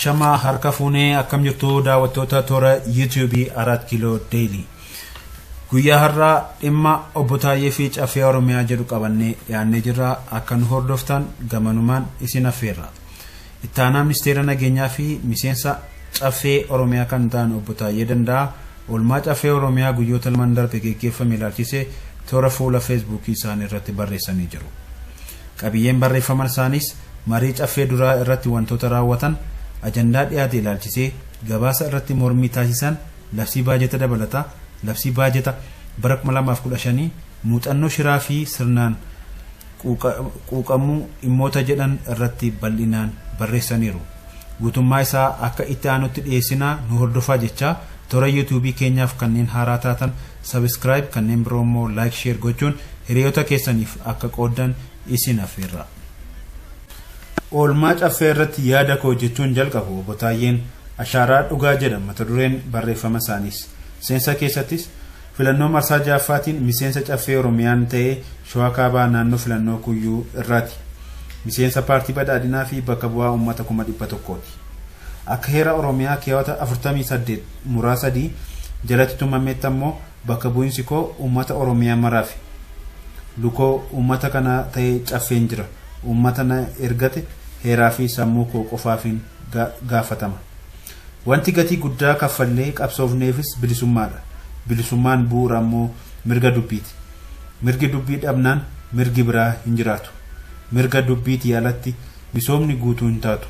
Ashamaa harka fuunee akkam jirtu daawwattoota toora yuutuubii Araat Kiiloo Deelii. Guyyaa har'aa dhimma obbo Taayyee fi Caffee Oromiyaa jedhu qabannee dhiyaannee jirra. Akka nu hordoftan gamanumaan isin affeerra. Ittaanaa ministeera nageenyaa fi miseensa Caffee Oromiyaa kan ta'an obbo Taayyee Danda'a oolmaa Caffee Oromiyaa guyyoota lamaan darbe geggeeffame ilaalchisee toora fuula feesbuukii isaanii irratti barreessanii jiru. Qabiyyeen barreeffama isaaniis marii caffee duraa irratti wantoota raawwatan, ajandaa dhiyaate ilaalchisee gabaasa irratti mormii taasisan, labsii baajeta dabalataa, labsii baajeta bara 2015, muuxannoo shiraa fi sirnaan quuqamuu dhimmoota jedhan irratti bal'inaan barreessaniiru. Guutummaa isaa akka itti aanutti dhiyeessinaa nu hordofaa jechaa toora yuutuubii keenyaaf kanneen haaraa taatan subscribe kanneen biroo immoo like share gochuun hiriyoota keessaniif akka qooddan isin affeerra. Oolmaa caffee irratti yaada koo jechuun jalqabu obbo Taayyeen ashaaraa dhugaa jedha mata dureen barreeffama isaaniis. Seensa keessattis filannoo marsaa ja'affaatiin miseensa caffee Oromiyaan ta'ee Shawaa Kaabaa naannoo filannoo Kuyyuu irraati. Miseensa paartii badhaadhinaa fi bakka bu'aa uummata 100,000ti. Akka heera Oromiyaa keewwata 48 muraa 3 jalatti tumametti ammoo bakka bu'iinsi koo uummata Oromiyaa maraafi. Lukoo uummata kanaa ta'ee caffeen jira. Uummata na ergate heeraa fi sammuu koo qofaafin gaafatama. Wanti gatii guddaa kaffallee qabsoofneefis bilisummaadha. Bilisummaan bu'uura ammoo mirga dubbiiti. Mirgi dubbii dhabnaan mirgi biraa hin jiraatu. Mirga dubbiitii alatti misoomni guutuu hin taatu.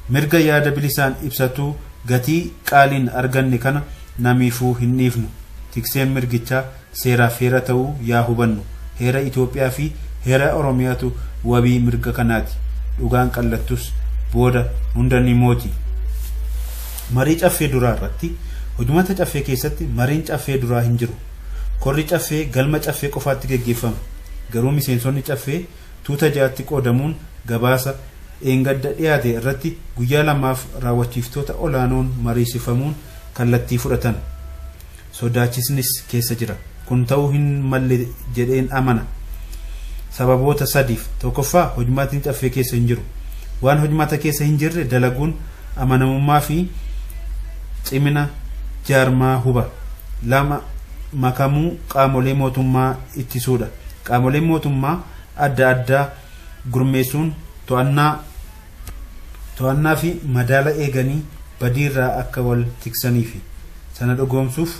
Mirga yaada bilisaan ibsatuu gatii qaaliin arganne kana namiifuu hin dhiifnu. Tikseen mirgichaa seeraaf heera ta'uu yaa hubannu. Heera Itoophiyaa fi heera Oromiyaatu wabii mirga kanaati. Dhugaan qallattus booda hunda ni mooti. Marii caffee duraa irratti hojumata caffee keessatti mariin caffee duraa hin jiru. Korri caffee galma caffee qofaatti geggeeffama. Garuu miseensonni caffee tuuta ja'atti qoodamuun gabaasa dheengadda dhiyaate irratti guyyaa lamaaf raawwachiiftoota olaanoon mariisifamuun kallattii fudhatan. Sodaachisnis keessa jira. Kun ta'uu hin malle jedheen amana. Sababoota sadiif. Tokkoffaa hojmaatni caffee keessa hin jiru. Waan hojmaata keessa hin jirre dalaguun amanamummaa fi cimina jaarmaa huba. Lama makamuu qaamolee mootummaa ittisuudha. Qaamoleen mootummaa adda addaa gurmeessuun to'annaa fi madaala eeganii badiirraa akka wal tiksaniifi. Sana dhugoomsuuf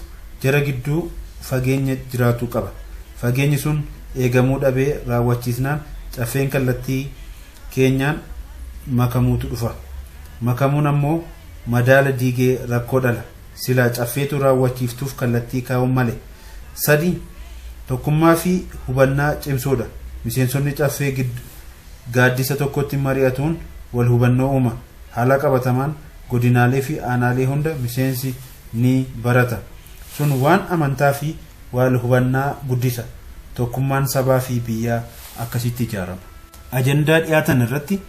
jara gidduu fageenya jiraatu qaba. Fageenyi sun eegamuu dhabee raawwachiisnaan caffeen kallattii keenyaan makamuutu dhufa. Makamuun ammoo madaala diigee rakkoo dhala. Silaa caffeetu raawwachiiftuuf kallattii kaa'uun male. Sadi tokkummaa fi hubannaa cimsuudha. Miseensonni caffee gaaddisa tokkotti mari'atuun wal hubannoo uuma. Haala qabatamaan godinaalee fi aanaalee hunda miseensi ni barata. Sun waan amantaa fi wal hubannaa guddisa. Tokkummaan sabaa fi biyyaa akkasitti ijaarama. Ajandaa dhiyaatan irratti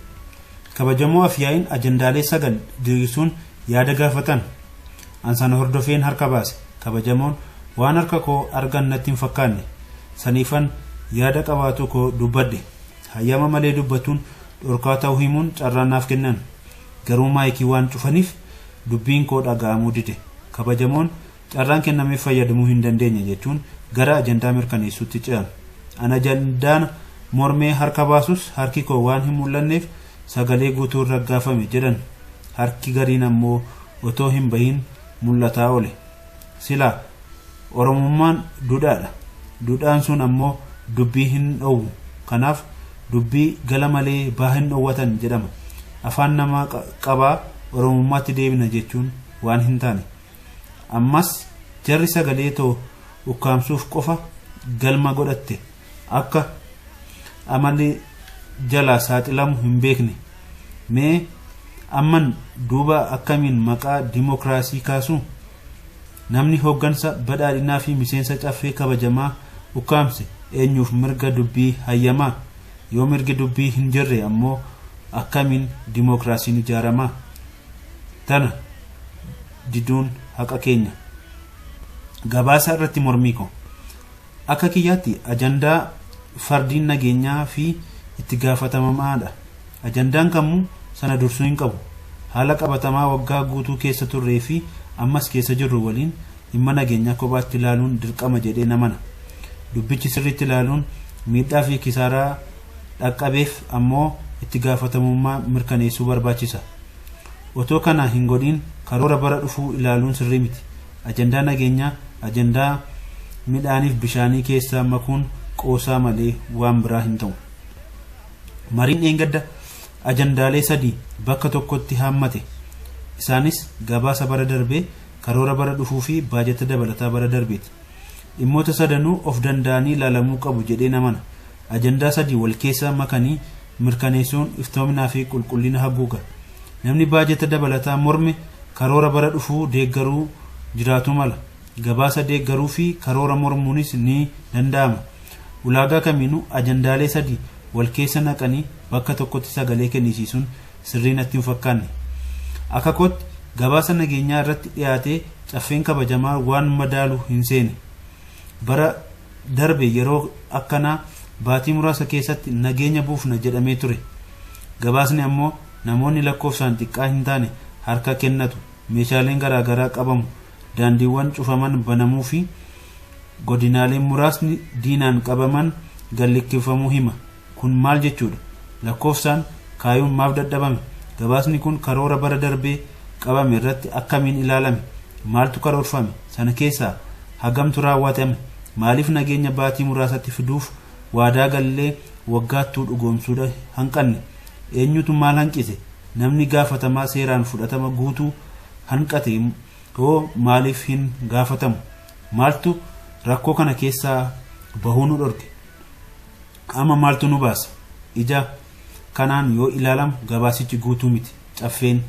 kabajamoo afyaa'iin ajandaalee 9 diriirsuun yaada gaafatan. An sana hordofeen harka baase. Kabajamoon waan harka koo argan natti hin fakkaanne. Saniifan yaada qabaatu koo dubbadhe. Hayyama malee dubbatuun dhorkaa ta'uu himuun carraa naaf kennan. Garuu maayikii waan cufaniif dubbiin koo dhaga'amuu dide. Kabajamoon carraan kennameef fayyadamuu hin dandeenye jechuun gara ajandaa mirkaneessuutti ce'an. An ajandaan mormee harka baasus harki koo waan hin mul'anneef sagalee guutuun raggaafame jedhan. Harki gariin ammoo otoo hin bahin mul'ataa oole. Silaa Oromummaan duudhaadha. Duudhaan sun ammoo dubbii hin dhoowwu. Kanaaf dubbii gala malee baa hin dhoowwatan jedhama. Afaan namaa qabaa Oromummaatti deebina jechuun waan hin taane. Ammas jarri sagalee too ukkaamsuuf qofa galma godhatte akka amalli jalaa saaxilamu hin beekne. Mee amman duuba akkamiin maqaa dimookiraasii kaasuu? Namni hooggansa badhaadhinaa fi miseensa caffee kabajamaa ukkaamse eenyuuf mirga dubbii hayyamaa? Yoo mirgi dubbii hin jirre ammoo akkamiin dimookiraasiin ijaaramaa? Tana diduun haqa keenya. Gabaasa irratti mormii koo. Akka kiyyaatti ajandaa fardiin nageenyaa fi itti gaafatamamaadha. Ajandaan kamuu sana dursuu hin qabu. Haala qabatamaa waggaa guutuu keessa turree fi ammas keessa jirru waliin dhimma nageenyaa kophaatti ilaaluun dirqama jedhee namana. Dubbichi sirriitti ilaaluun miidhaa fi kisaaraa dhaqqabeef ammoo itti gaafatamummaa mirkaneessuu barbaachisa. Otoo kana hin godhin karoora bara dhufuu ilaaluun sirrii miti. Ajandaa nageenyaa ajandaa midhaaniif bishaanii keessaa makuun qoosaa malee waan biraa hin ta'u. Mariin dheengadda ajandaalee sadii bakka tokkotti haammate. Isaanis gabaasa bara darbee, karoora bara dhufuu fi baajata dabalataa bara darbeeti. Dhimmoota sadanuu of danda'anii ilaalamuu qabu jedhee namana. Ajandaa sadii wal keessa makanii mirkaneessuun iftoominaa fi qulqullina haguuga. Namni baajata dabalataa morme karoora bara dhufuu deeggaruu jiraatu mala. Gabaasa deeggaruu fi karoora mormuunis ni danda'ama. Ulaagaa kamiinuu ajandaalee sadii wal keessa naqanii bakka tokkotti sagalee kennisiisuun sirrii natti hin fakkaanne. Akka kootti gabaasa nageenyaa irratti dhiyaatee caffeen kabajamaa waan madaalu hin seene. Bara darbe yeroo akkanaa baatii muraasa keessatti nageenya buufna jedhamee ture. Gabaasni ammoo namoonni lakkoofsaan xiqqaa hin taane harka kennatu, meeshaaleen garaagaraa qabamu, daandiiwwan cufaman banamuu fi godinaaleen muraasni diinaan qabaman gallikkifamuu hima. Kun maal jechuudha? Lakkoofsaan kaayuun maaf dadhabame? Gabaasni kun karoora bara darbee qabame irratti akkamiin ilaalame? Maaltu karoorfame? Sana keessaa hagamtu raawwatame? Maaliif nageenya baatii muraasatti fiduuf waadaa gallee waggaattuu dhugoomsuudha hanqanne? Eenyutu maal hanqise? Namni gaafatamaa seeraan fudhatama guutuu hanqate hoo maaliif hin gaafatamu? Maaltu rakkoo kana keessaa bahuu nu dhorke? Amma maaltu nu baasa? Ija kanaan yoo ilaalamu gabaasichi guutuu miti. Caffeen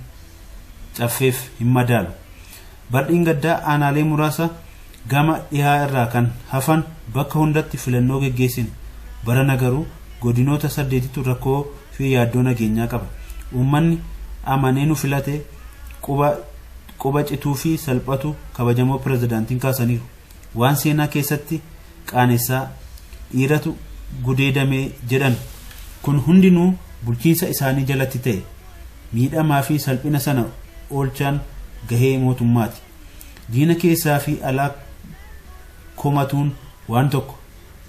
caffeef hin madaalu. Bardhiin gaddaa aanaalee muraasa gama dhihaa irraa kan hafan bakka hundatti filannoo geggeessine. Barana garuu godinoota saddeetitu rakkoo fi yaaddoo nageenyaa qaba. Uummanni amanee nu filate quba cituu fi salphatu kabajamoo pirezidaantiin kaasaniiru. Waan seenaa keessatti qaanessaa dhiiratu gudeedamee jedhan. Kun hundinuu bulchiinsa isaanii jalatti ta'e. Miidhamaa fi salphina sana oolchaan gahee mootummaati. Diina keessaa fi alaa komatuun waan tokko,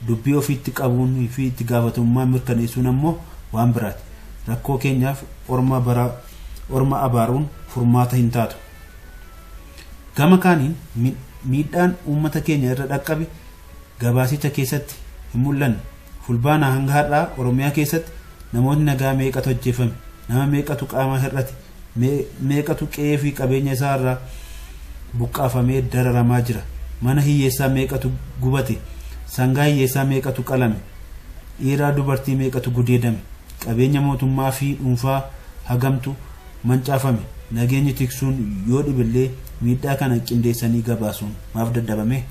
dubbii ofiitti qabuun fi itti gaafatamummaa mirkaneessuun ammoo waan biraati. Rakkoo keenyaaf orma abaaruun furmaata hin taatu. Gama kaaniin miidhaan uummata keenya irra dhaqqabe gabaasicha keessatti hin mul'anne. Fulbaanaa hanga har'aa Oromiyaa keessatti namoonni nagaa meeqatu ajjeefame? Nama meeqatu qaama hir'ate? Meeqatu qe'ee fi qabeenya isaa irraa buqqaafamee dararamaa jira? Mana hiyyeessaa meeqatu gubate? Sangaa hiyyeessaa meeqatu qalame? Dhiiraa dubartii meeqatu gudeedame? Qabeenya mootummaa fi dhuunfaa hagamtu mancaafame? Nageenya tiksuun yoo dhibillee miidhaa kana qindeessanii gabaasuun maaf dadhabame?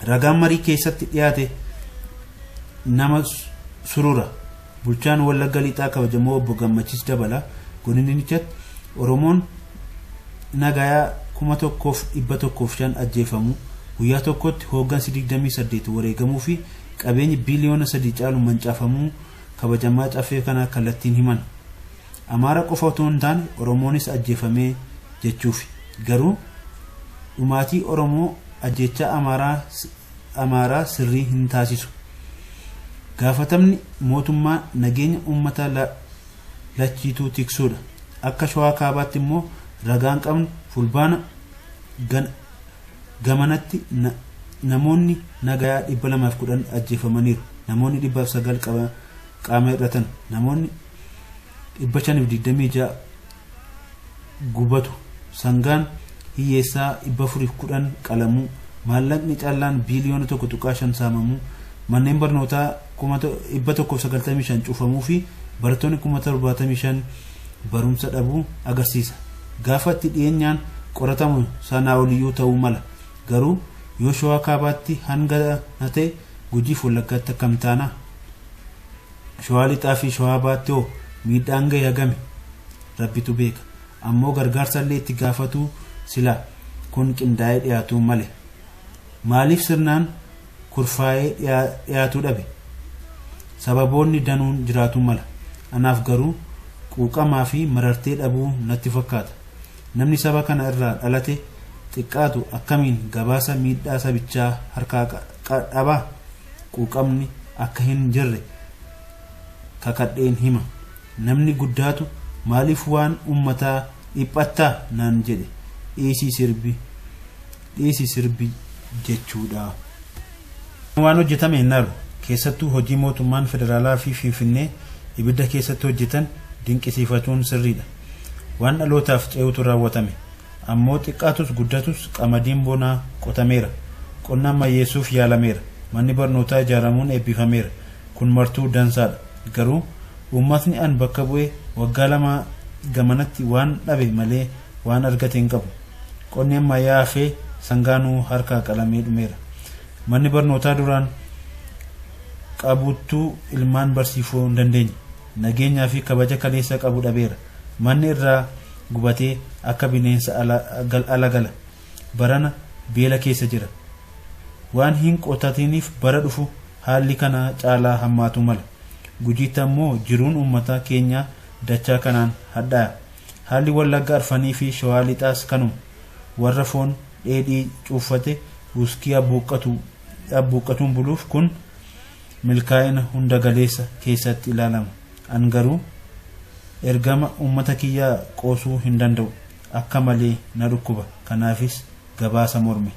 Ragaan marii keessatti dhiyaate nama surura. Bulchaan Wallagga Lixaa kabajamoo obbo Gammachiis Dabalaa godinichatti Oromoon nagayaa 1105 ajjeefamuu, guyyaa tokkotti hooggansi 28 wareegamuu fi qabeenyi biliyoona 3 caalu mancaafamuu kabajamaa caffee kanaa kallattiin himan. Amaara qofa otoo hin taane Oromoonis ajjeefamee jechuufi. Garuu dhumaatii Oromoo ajjechaa Amaaraa sirrii hin taasisu. Gaafatamni mootummaa nageenya uummata lachiituu tiksuudha. Akka Shawaa Kaabaatti immoo ragaan qabnu fulbaana gamanatti namoonni nagayaa 210 ajjeefamaniiru. Namoonni 109 qaama hir'atan. Namoonni 526 gubatu. Sangaan hiyyeessaa 410 qalamuu, maallaqni caallaan biliyoona 1.5 saamamuu, manneen barnootaa 195 cufamuu fi barattoonni 75,000 barumsa dhabuu agarsiisa. Gaafa itti dhiyeenyaan qoratamu sanaa oliyyuu ta'uu mala. Garuu yoo Shawaa Kaabaatti hanga na ta'e Gujiif Wallaggaatti akkam taana? Shawaa Lixaa fi Shawaa Baatti hoo miidhaan gahe hagami? Rabbitu beeka. Ammoo gargaarsa illee itti gaafatu sila kun qindaa'ee dhiyaatuu male. Maaliif sirnaan kurfaa'ee dhiyaatuu dhabe? Sababoonni danuun jiraatuu mala. Anaaf garuu Quuqamaa fi marartee dhabuu natti fakkaata. Namni saba kana irraa dhalate xiqqaatu akkamiin gabaasa miidhaa sabichaa harkaa dhabaa? Quuqamni akka hin jirre kakadheen hima. Namni guddaatu maaliif waan uummataa dhiphattaa naan jedhe. Dhiisii sirbi jechuudha. Waan hojjetame hin naalu. Keessattuu hojii mootummaan federaalaa fi Finfinnee ibidda keessatti hojjetan dinqisiifachuun sirriidha. Waan dhalootaaf ce'utu raawwatame. Ammoo xiqqaatus guddatus qamadiin bonaa qotameera. Qonna ammayyeessuuf yaalameera. Manni barnootaa ijaaramuun eebbifameera. Kun martuu dansaadha. Garuu uummatni an bakka bu'e waggaa 2 gamanatti waan dhabe malee waan argate hin qabu. Qonni ammayyaa hafee sangaanuu harkaa qalamee dhumeera. Manni barnootaa duraan qabuttuu ilmaan barsiifuu hin dandeenye. Nageenyaa fi kabaja kaleessa qabu dhabeera. Manni irraa gubatee akka bineensa ala gala. Barana beela keessa jira. Waan hin qotatiniif bara dhufu haalli kana caalaa hammaatu mala. Gujiitti ammoo jiruun uummata keenyaa dachaa kanaan hadhaaya. Haalli Wallagga Arfanii fi Shawaa Lixaas kanuma. Warra foon dheedhii cuuffate buskii abbuuqqatuun buluuf kun milkaa'ina hunda galeessa keessatti ilaalama. An garuu ergama uummata kiyyaa qoosuu hin danda'u. Akka malee na dhukkuba. Kanaafis gabaasa morme.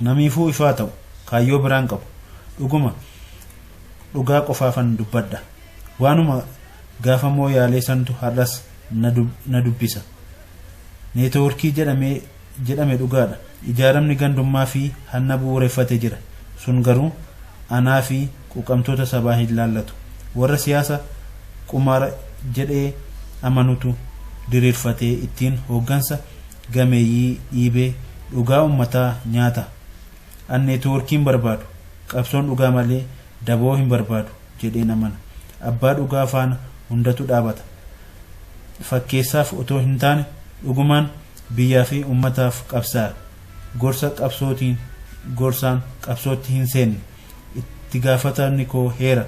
Namiifuu ifaa ta'u kaayyoo biraan qabu. Dhuguma dhugaa qofaafan dubbadha. Waanuma gaafa mooyaalee santu har'as na dubbisa. Neetwoorkii jedhame dhugaadha. Ijaaramni gandummaa fi hanna bu'uureffate jira. Sun garuu anaa fi quuqamtoota sabaa hin laallatu. Warra siyaasa qumaara jedhee amanutu diriirfatee ittiin hooggansa gameeyyii dhiibee dhugaa uummataa nyaata. An neetwoorkiin barbaadu. Qabsoon dhugaa malee daboo hin barbaadu jedheen amana. Abbaa dhugaa faana hundatu dhaabata. Fakkeessaaf otoo hin taane dhugumaan biyyaa fi uummataaf qabsaa'a. Gorsa qabsootiin gorsaan qabsootti hin seenne. Itti gaafatamni koo heera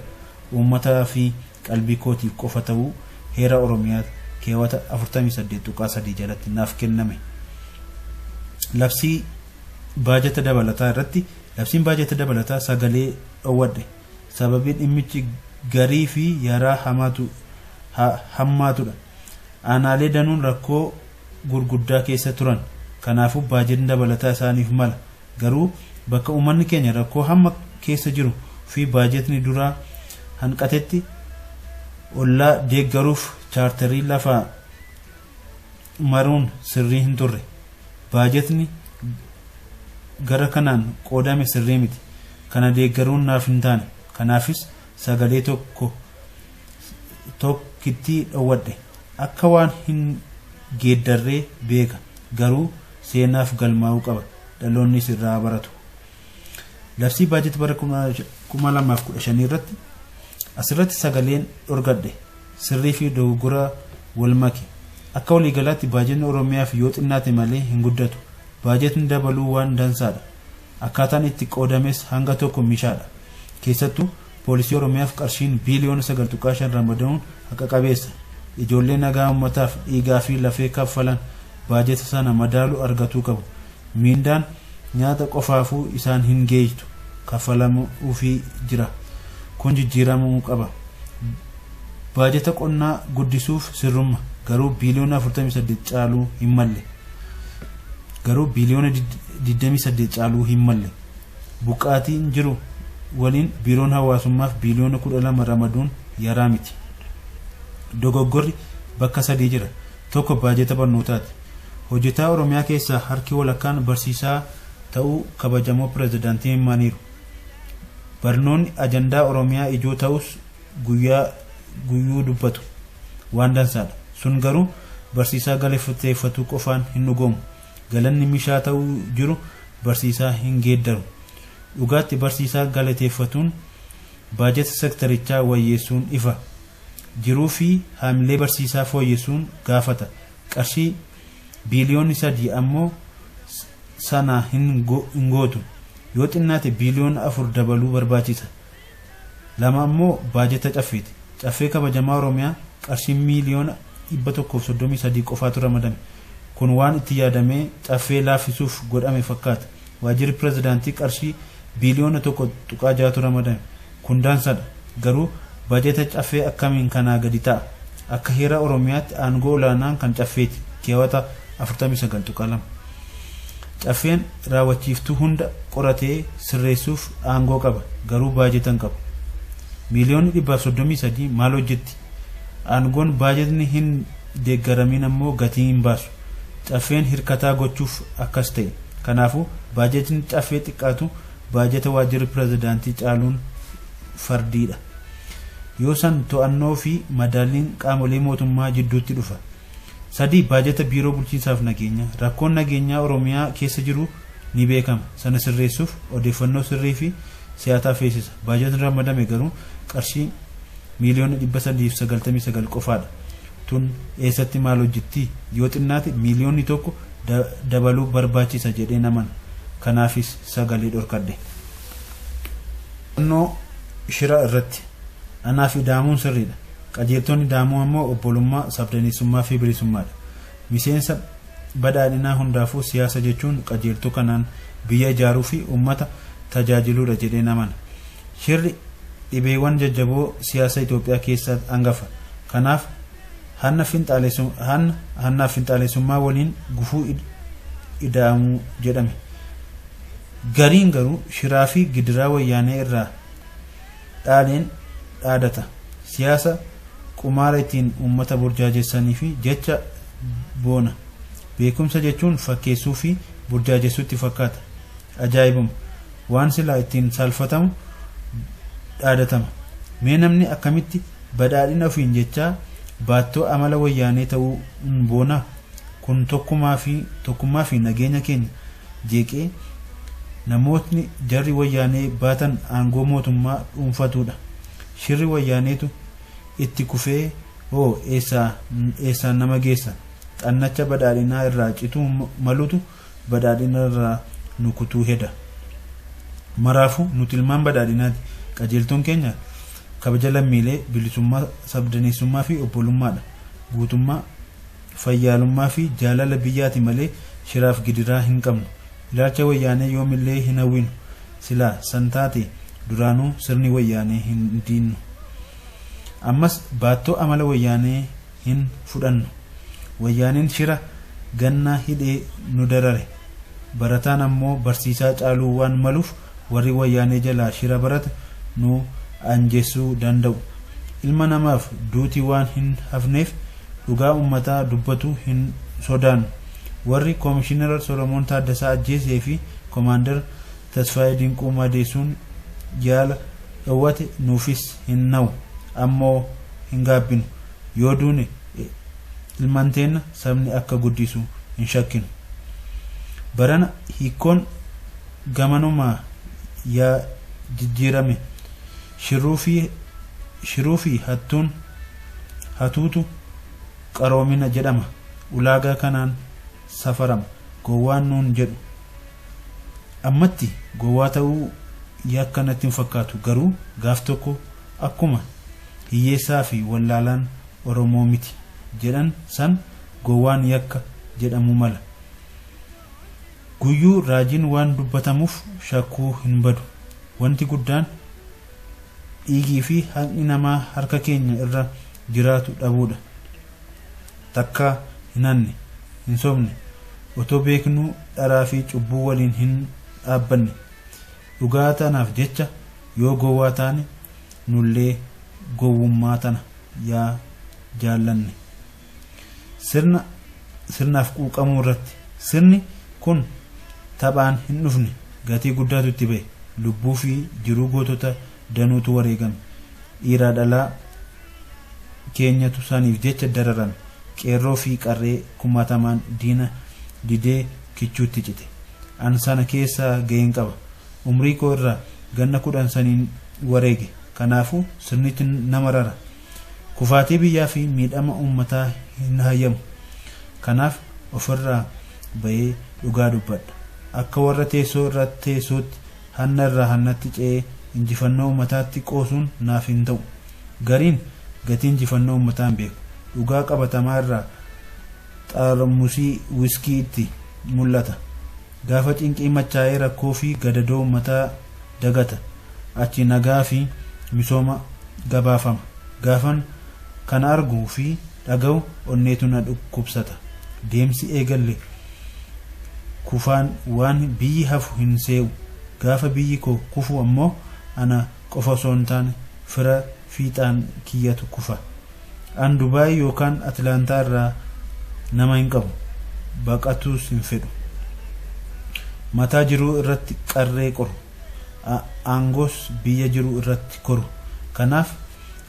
uummataa fi qalbii kootiif qofa ta'uu heera Oromiyaa keewwata 48.3 jalatti naaf kenname. Labsii baajata dabalataa irratti labsiin baajata dabalataa sagalee dhoowwadhe. Sababii dhimmichi garii fi yaraa hammaatudha. Aanaalee danuun rakkoo gurguddaa keessa turan. Kanaafuu baajatni dabalataa isaaniif mala. Garuu bakka uummanni keenya rakkoo hamma keessa jiru fi baajatni duraa hanqatetti ollaa deeggaruuf chaartarii lafaa maruun sirrii hin turre. Baajatni gara kanaan qoodame sirrii miti. Kana deeggaruun naaf hin taane. Kanaafis sagalee tokkitti dhoowwadhe. Akka waan hin geeddarree beeka. Garuu seenaaf galmaa'uu qaba. Dhaloonnis irraa baratu. Labsii baajata bara 2015 irratti asirratti sagaleen dhorgadhe. Sirrii fi dogoggora wal make. Akka waliigalaatti baajatni Oromiyaaf yoo xinnaate malee hin guddatu. Baajatni dabaluu waan dansaadha. Akkaataan itti qoodames hanga tokko mishaadha. Keessattuu poolisii Oromiyaaf qarshiin biiliyoona 9.5 ramadamuun haqa qabeessa. Ijoollee nagaa uummataaf dhiigaa fi lafee kaffalan baajata sana madaalu argatuu qabu. Miindaan nyaata qofaafuu isaan hin geejtu kaffalamuufii jira. Kun jijjiiramuu qaba. Baajata qonnaa guddisuuf sirrumma. Garuu biiliyoona 48 caaluu hin malle. Garuu biiliyoona 28 caaluu hin malle. Buqqaatiin jiru waliin biiroon hawaasummaaf biiliyoona 12 ramaduun yaraa miti. Dogoggorri bakka sadii jira. Tokko baajata barnootaati. Hojjetaa Oromiyaa keessaa harki walakkaan barsiisaa ta'uu kabajamoo pirezidaantii himaniiru. Barnoonni ajandaa Oromiyaa ijoo ta'us guyyuu dubbatu waan dansaadha. Sun garuu barsiisaa galateeffatu qofaan hin dhugoomu. Galanni mishaa ta'uu jiru barsiisaa hin geeddaru. Dhugaatti barsiisaa galateeffatuun baajata sektarichaa wayyeessuun ifa. Jiruu fi haamilee barsiisaa fooyyessuun gaafata. Qarshii biiliyoonni 3 ammoo sana hin gootu. Yoo xinnaate biiliyoona 4 dabaluu barbaachisa. 2 ammoo baajata caffeeti. Caffee kabajamaa Oromiyaa qarshii miiliyoona 133 qofaatu ramadame. Kun waan itti yaadamee caffee laaffisuuf godhame fakkaata. Waajjirri pirezidaantii qarshii biiliyoona 1.6tu ramadame. Kun daansadha. Garuu baajeta caffee akkamiin kanaa gadi ta'a? Akka heera Oromiyaatti aangoo olaanaan kan caffeeti. Keewwata 49.2. Caffeen raawwachiiftuu hunda qoratee sirreessuuf aangoo qaba. Garuu baajeta hin qabu. Miiliyoonni 133 maal hojjetti? Aangoon baajetni hin deeggaramiin ammoo gatii hin baasu. Caffeen hirkataa gochuuf akkas ta'e. Kanaafuu baajetni caffee xiqqaatu baajeta waajjirri pirezidaantii caaluun fardiidha. Yoo san to'annoo fi madaalliin qaamolee mootummaa jidduutti dhufa. 3. Baajeta biiroo bulchiinsaaf nageenya. Rakkoon nageenyaa Oromiyaa keessa jiru ni beekama. Sana sirreessuuf odeeffannoo sirrii fi si'ataa feesisa. Baajetni ramadame garuu qarshii miiliyoona 399 qofaadha. Tun eessatti maal hojjetti? Yoo xinnaate miiliyoonni 1 dabaluu barbaachisa jedhee naman. Kanaafis sagalee dhorkadhe. To'annoo shira irratti. Anaaf ida'amuun sirriidha. Qajeeltonni ida'amuu ammoo obbolummaa, sabdaneessummaa fi bilisummaadha. Miseensa badhaadhinaa hundaafuu siyaasa jechuun qajeeltoo kanaan biyya ijaaruu fi uummata tajaajiluudha jedhee namana. Shirri dhibeewwan jajjaboo siyaasa Itoophiyaa keessaa hangafa. Kanaaf hanna finxaalessummaa waliin gufuu ida'amuu jedhame. Gariin garuu shiraa fi gidiraa wayyaanee irraa dhaaleen dhaadata. Siyaasa qumaara ittiin uummata burjaajessanii fi jecha boona. Beekumsa jechuun fakkeessuu fi burjaajessuutti fakkaata. Ajaa'ibuma! Waan silaa ittiin saalfatamu dhaadatama. Mee namni akkamitti badhaadhina ofiin jechaa baattoo amala wayyaanee ta'uu hin boonaa? Kun tokkummaa fi nageenya keenya jeeqee namootni jarri wayyaanee baatan aangoo mootummaa dhuunfatuudha. Shirri wayyaaneetu itti kufee hoo eessaan nama geessa? Xannacha badhaadhinaa irraa cituu malutu badhaadhina irraa nu kutuu heda. Maraafuu nuti ilmaan badhaadhinaati. Qajeeltoon keenya kabaja lammiilee, bilisummaa, sabdaneessummaa fi obbolummaadha. Guutummaa, fayyaalummaa fi jaalala biyyaati malee shiraaf gidiraa hin qabnu. Ilaalcha wayyaanee yoomillee hin hawwinu. Silaa san taate duraanuu sirni wayyaanee hin diinnu. Ammas baattoo amala wayyaanee hin fudhannu. Wayyaaneen shira gannaa hidhee nu darare. Barataan ammoo barsiisaa caaluu waan maluuf warri wayyaanee jalaa shira barate nu anjessuu danda'u. Ilma namaaf duuti waan hin hafneef dhugaa uummataa dubbatu hin sodaannu. Warri Koomishinar Solomoon Taaddasaa ajjeesee fi Koomaandar Tasfaayee Dinquu madeessuun yaala dhowwate nuufis hin na'u. Ammoo hin gaabbinu. Yoo duune ilmaan teenna sabni akka guddisu hin shakkinu. Barana hiikkoon gamanumaa yaa jijjiirame. Shiruu fi hattuun hatuutu qaroomina jedhama. Ulaagaa kanaan safarama. Gowwaan nuun jedhu. Ammatti gowwaa ta'uu yakka natti hin fakkaatu. Garuu gaaf tokko akkuma hiyyeessaa fi wallaalaan Oromoo miti jedhan san gowwaan yakka jedhamuu mala. Guyyuu raajiin waan dubbatamuuf shakkuu hin badu. Wanti guddaan dhiigii fi haqni namaa harka keenya irra jiraatu dhabuudha. Takkaa hin hanne, hin sobne, otoo beeknuu dharaa fi cubbuu waliin hin dhaabbanne. Dhugaa tanaaf jecha yoo gowwaa taane nullee gowwummaa tana yaa jaallanne. Sirnaaf quuqamuu irratti sirni kun taphaan hin dhufne gatii guddaatu itti ba'e. Lubbuu fi jiruu gootota danuutu wareegame. Dhiiraa dhalaa keenyatu saniif jecha dararame. Qeerroo fi qarree kumaatamaan diina didee kichuutti cite. An sana keessaa ga'een qaba. Umrii koo irraa ganna 10 saniin wareege. Kanaafuu sirnichi nama rara. Kufaatii biyyaa fi miidhama uummataa hin hayyamu. Kanaaf ofirraa ba'ee dhugaa dubbadha. Akka warra teessoo irra teessootti hanna irraa hannatti ce'ee injifannoo uummataatti qoosuun naaf hin ta'u. Gariin Gatii injifannoo uummataa hin beeku. Dhugaa qabatamaa irraa xaarmusii wiskii itti mul'ata. Gaafa cinqii machaa'ee rakkoo fi gadadoo uummataa dagata. Achi nagaa fi misooma gabaafama. Gaafan kana arguu fi dhaga'u onneetu na dhukkubsata. Deemsi eegalle kufaan waan biyyi hafu hin see'u. Gaafa biyyi koo kufu ammoo ana qofa osoo hin taane fira fiixaan kiyyatu kufa. An Dubaay yookaan Atilaantaa irraa nama hin qabu. Baqatuus hin fedhu. Mataa jiruu irratti qarree qoru. Aangoos biyya jiru irratti koru. Kanaaf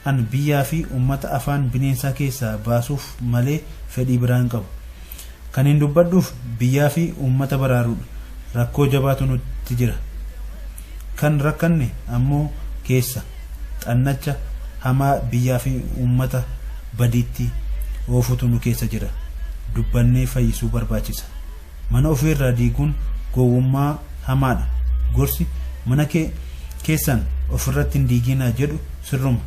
an biyyaa fi uummata afaan bineensaa keessaa baasuuf malee fedhii biraa hin qabu. Kan hin dubbadhuuf biyyaa fi uummata baraaruudha. Rakkoo jabaatu nutti jira. Kan rakkanne ammoo keessa xannacha hamaa biyyaa fi uummata badiitti oofutu nu keessa jira. Dubbannee fayyisuu barbaachisa. Mana ofiirraa diiguun gowwummaa hamaadha. Gorsi mana keessan ofirratti hin diiginaa jedhu sirruma.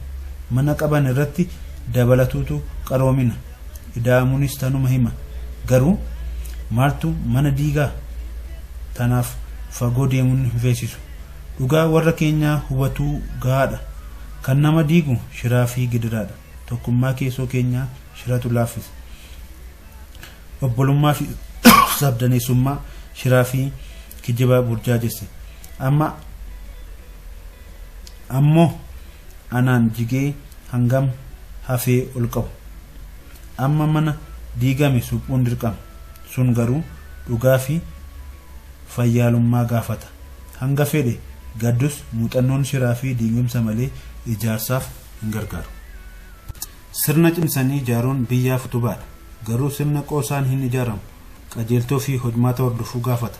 Mana qaban irratti dabalatuutu qaroomina. Ida'amuunis tanuma hima. Garuu maaltu mana diigaa? Tanaaf fagoo deemuun hin feesisu. Dhugaa warra keenyaa hubatuu gahaadha. Kan nama diigu shiraa fi gidiraadha. Tokkummaa keessoo keenyaa shiratu laaffisa. Obbolummaa fi sabdaneessummaa shiraa fi kijiba burjaajesse. Amma ammoo anaan jigee hangam hafee ol qabu. Amma mana diigame suphuun dirqama. Sun garuu dhugaa fi fayyaalummaa gaafata. Hanga fedhe gaddus muuxannoon shiraa fi diigumsa malee ijaarsaaf hin gargaaru. Sirna cimsanii ijaaruun biyyaaf utubaadha. Garuu sirna qoosaan hin ijaaramu. Qajeeltoo fi hojmaata hordofuu gaafata.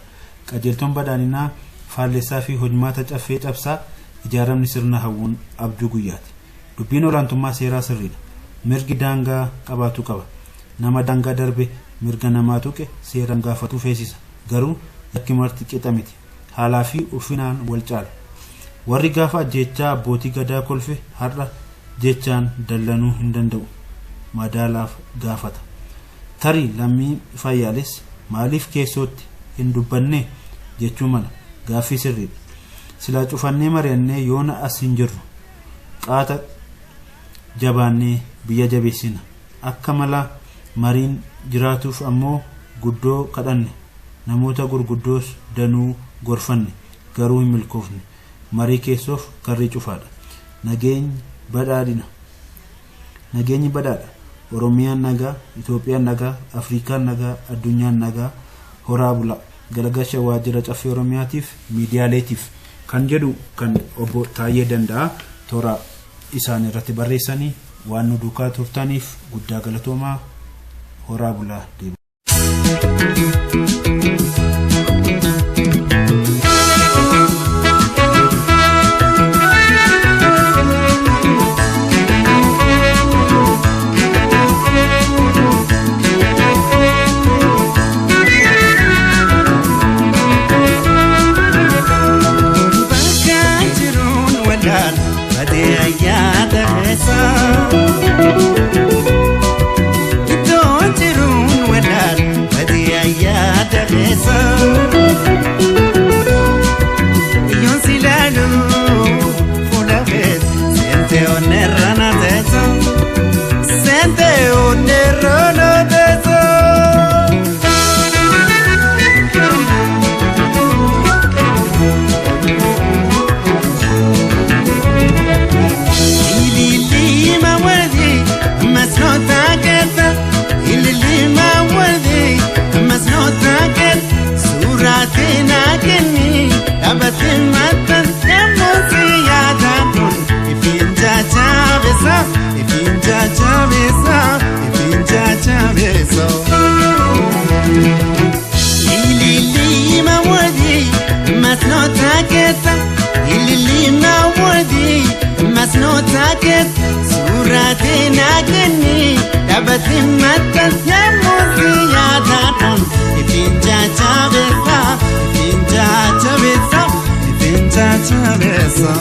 Qajeeltoon badhaadhinaa faallessaa fi hojmaata caffee cabsaa ijaaramni sirna hawwuun abjuu guyyaati. Dubbiin olaantummaa seeraa sirriidha. Mirgi daangaa qabaatu qaba. Nama daangaa darbe mirga namaa tuqe seeraan gaafatu feesisa. Garuu yakki marti qixa miti. Haalaa fi ulfinaan wal caala. Warri gaafa ajjeechaa abbootii gadaa kolfe har'a jechaan dallanuu hin danda'u. Madaalaaf gaafata. Tarii lammii fayyaales maaliif keessootti hin dubbanne jechuu mala. Gaaffii sirriidha. Silaa cufannee mari'annee yoona as hin jirru. Qaata jabaannee biyya jabeessina. Akka mala mariin jiraatuuf ammoo guddoo kadhanne. Namoota gurguddoos danuu gorfanne. Garuu hin milkoofne. Marii keessoof karri cufaadha. Nageenyi badhaadhina. Nageenyi badhaadha. Oromiyaan nagaa, Itoophiyaan nagaa, Afrikaan nagaa, addunyaan nagaa. Horaa bula. Galagalcha waajjira caffee Oromiyaatiif miidiyaaleetiif kan jedhu kan obbo Taayyee Danda'a toora isaan irratti barreessanii waan nu duukaa turtaniif guddaa galatoomaa. Horaa bulaa deebi'a. Bakka jiruun walaal badee ayyaata keessa. Iddoo jiruun walaal badee ayyaata keessa. Iyyoon si ilaalu fuula keessa seentee onneerra na teessa. Seentee onneerra na teessa. Ililima wardi masnoota keessa. Ililima wardi masnoota keessa. Suuraatiin naa kenni dhaabbatee maxxan yemmuu si yaadadhuun ifiin jajjabeessa ifiin jajjabeessa ifiin jajjabeessa. Ililima wardi masnoota keessa. Ililima wardi masnoota keessa. Suuraatiin naa kenni dhaabbatee maxxan yemmuu si yaadadhuun ifiin jajjabeessa ifiin jajjabeessa ifiin jajjabeessa.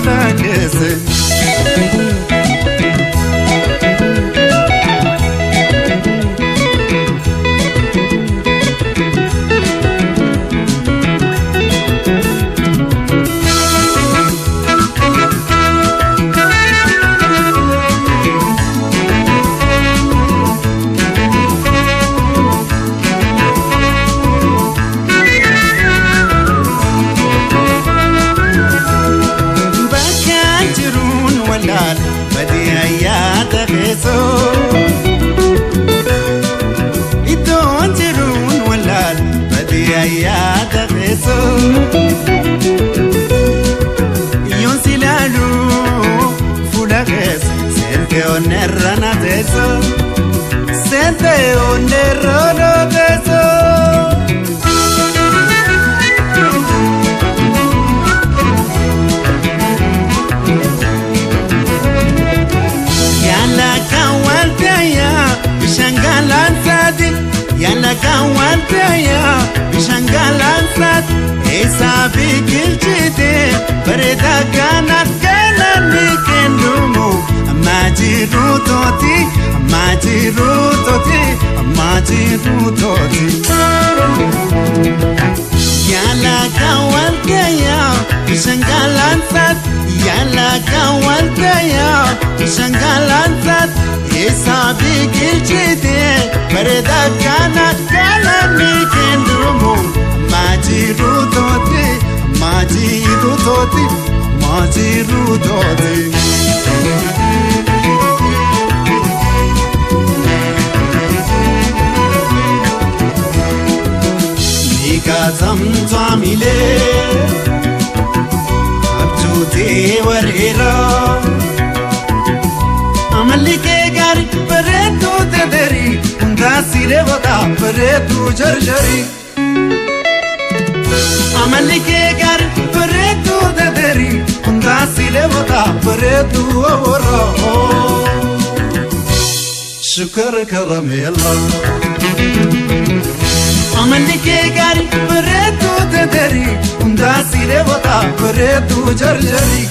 yaada keesse. Bakka jiruun wallaal badii ayyaata keessoo. Iddoon jiruun wallaal badii ayyaata keessoo. Yoon si ilaalu fuula keessa seentee onneerra na teessoo. Seentee onneerra na teessoo. Yala kawaltaya bishangalan sadi Yala kawaltaya bishangalan sadi Esa biqilchite bareeda kanat galani kendumu Amma jiru toti amma jiru toti amma jiru toti. Yala kawaltaya bishangalan sadi Yala kawaltaya bishangalan sadi Esa biqilchite bareeda kanat galani kendumu Amma jiru toti amma jiru toti amma jiru toti. Nikazamtwamile abjuutee wareera amalli kee gaarii bareedduu dederii hundaa siree boqaa bareedduu jarjarii. Amalli kee gaarii bareedduu dederii hundaa siree boqaa bareedduu oboroo. Shukar karameella. Amalli kee gaarii bareedduu dederii hundaa siree boqaa bareedduu jarjarii.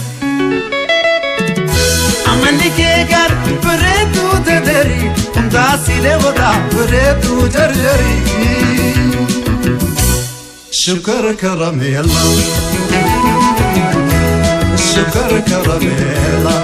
Amalli kee gaarii bareedduu dederii hundaa siree boqaa bareedduu jarjarii. Shukar karameella. Shukar karameella.